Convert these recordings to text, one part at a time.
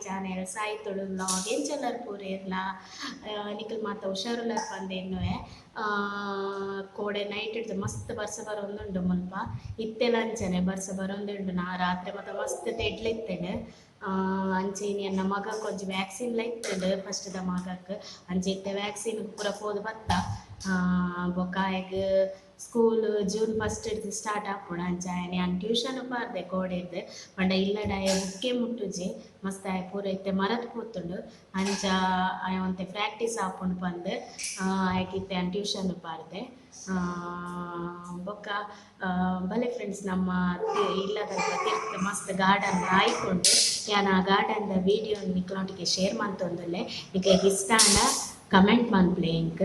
Channel Sai Tulu vlog. ಎಂಚಲರ್ ಪೂರೇರ್ಲ ನಿಕಲ್ ಮಾತ ಹುಷಾರುಲ್ಲರ್ ಪಂದೆನ್ನುವೆ. ಕೋಡೆ ನೈಟ್ ಇಡ್ದು ಮಸ್ತ್ ಬರ್ಸ ಬರೊಂದುಂಡು ಮುಲ್ಪ ಇತ್ತೆಲ ಅಂಚನೆ ಬರ್ಸ ಬರೊಂದುಂಡು. ನಾ ರಾತ್ರಿ ಮಾತ ಮಸ್ತ್ ತೆಡ್ಲಿತ್ತೇನೆ. ಅಂಚೆ ಇನಿ ಎನ್ನ ಮಗಕ್ ಒಂಜಿ ವ್ಯಾಕ್ಸಿನ್ ಲ ಇತ್ತುಂಡು ಫಸ್ಟ್ ದ ಮಗಕ್. ಅಂಚೆ ಇತ್ತೆ ವ್ಯಾಕ್ಸಿನ್ ಪೂರ ಪೋದು ಬತ್ತ. ಬೊಕ್ಕ ಆಯಗ್ ಸ್ಕೂಲ್ ಜೂನ್ 1 ಡ್ದ್ ಸ್ಟಾರ್ಟ್ ಆಪುಂಡು. ಅಂಚ ಆಯೆ ಯಾನ್ ಟ್ಯೂಷನ್ ಪಾರ್ದೆ ಕೋಡೆರ್ದ್ ಪಂಡ ಇಲ್ಲಡ ಆಯೆ ಬುಕ್ಕೇ ಮುಟ್ಟುಜಿ ಮಸ್ತ್ ಆಯೆ ಪೂರ ಇತ್ತೆ ಮರತ್ ಪೋತುಂಡು. ಅಂಚ ಆಯೆ ಒಂತೆ ಪ್ರಾಕ್ಟೀಸ್ ಆಪುಂಡು ಪಂದ್ ಆಯಗ್ ಇತ್ತೆ ಯಾನ್ ಟ್ಯೂಷನ್ ಪಾರ್ದೆ. ಬೊಕ್ಕ ಬಲೆ ಫ್ರೆಂಡ್ಸ್ ನಮ್ಮ ಇಲ್ಲದಲ್ಪ ತಿರ್ತ್ ಮಸ್ತ್ ಗಾರ್ಡನ್ ಆಯ್ಕೊಂಡು ಯಾನ್ ಆ ಗಾರ್ಡನ್ ದ ವಿಡಿಯೋ ನಿಕ್ಲೊಟ್ಟಿಗೆ ಶೇರ್ ಮಂತೊಂದುಲ್ಲೆ. ನಿಕ್ಲೆಗ್ ಇಷ್ಟ ಆಂಡ ಕಮೆಂಟ್ ಮನ್ಪುಲೆ ಎಂಕ್.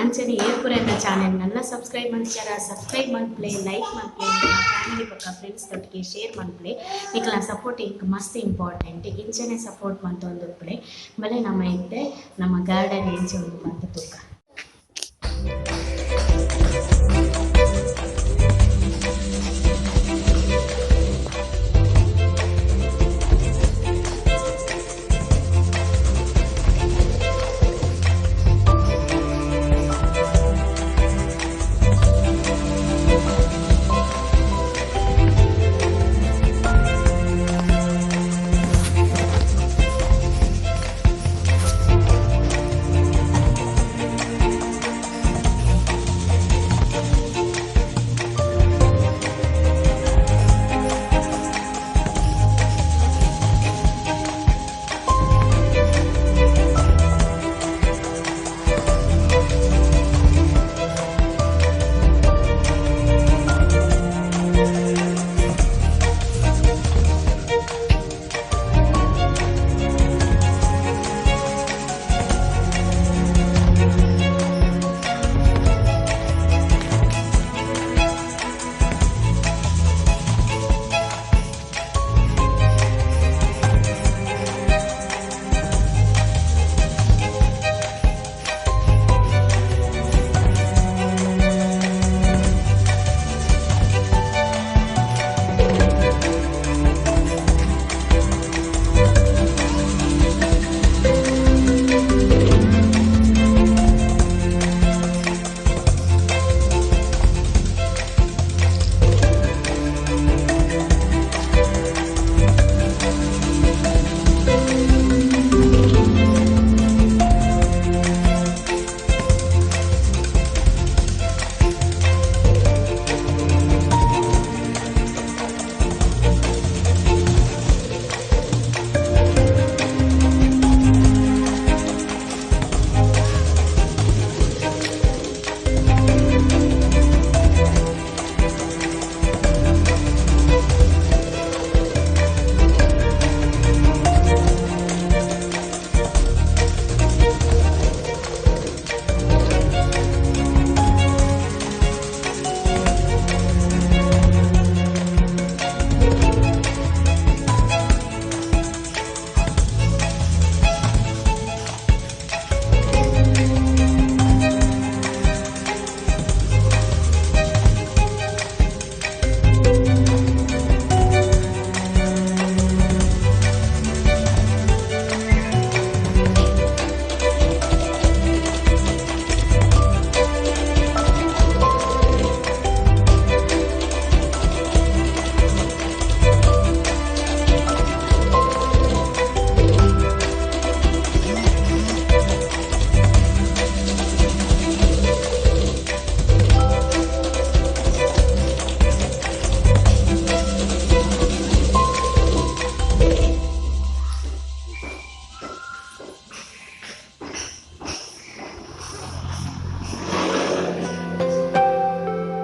ಅಂಚನೆ ಏರ್ಪುರೆನ ಚಾನೆಲ್ ನಲ್ಲ ಸಬ್ಸ್ಕ್ರೈಬ್ ಮನ್ಪುಜರ ಸಬ್ಸ್ಕ್ರೈಬ್ ಮನ್ಪುಲೆ, ಲೈಕ್ ಮನ್ಪುಲೆ, ಫ್ಯಾಮಿಲಿ ಬೊಕ್ಕ ಫ್ರೆಂಡ್ಸ್ ದೊಟ್ಟಿಗೆ ಶೇರ್ ಮನ್ಪುಲೆ. ನಿಕ್ಲ ಸಪೋರ್ಟ್ ಎಂಕ್ ಮಸ್ತ್ ಇಂಪಾರ್ಟೆಂಟ್. ಇಂಚನೆ ಸಪೋರ್ಟ್ ಮಂತೊಂದುಪ್ಪುಲೆ. ಬಲೆ ನಮ್ಮ ಇತ್ತೆ ನಮ್ಮ ಗಾರ್ಡನ್ ಎಂಚ ಉಂಡು ಪಂದ್ ತೂಕ.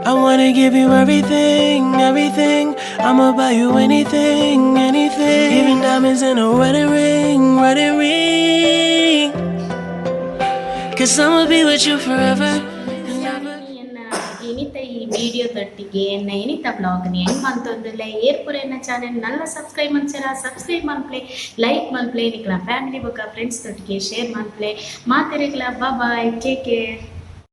I wanna give you everything, everything. I'ma buy you anything, anything. Even diamonds in a wedding ring, wedding ring. 'Cause I'ma be with you forever and ever. ಎನ್ನ ಇನಿತ ಈ ವಿಡಿಯೋ ದೊಟ್ಟಿಗೆ ಎನ್ನ ಇನಿತ ಬ್ಲಾಗ್ ಹೆಂಗ್ ಮಂತೊಂದುಲ್ಲೆ. ಏರ್ಪುರೆನ ಚಾನೆಲ್ ನಲ್ಲ ಸಬ್ಸ್ಕ್ರೈಬ್ ಮಂಚರ ಸಬ್ಸ್ಕ್ರೈಬ್ ಮನ್ಪ್ಲೆ, ಲೈಕ್ ಮನ್ಪ್ಲೆ, ನಿಕ್ಲ ಫ್ಯಾಮಿಲಿ ಬೊಕ್ಕ ಫ್ರೆಂಡ್ಸ್ ದೊಟ್ಟಿಗೆ ಶೇರ್ ಮನ್ಪ್ಲೆ. ಮಾತೆರೆಗ್ಲ ಬಾಯ್, ಟೇಕ್ ಕೇರ್.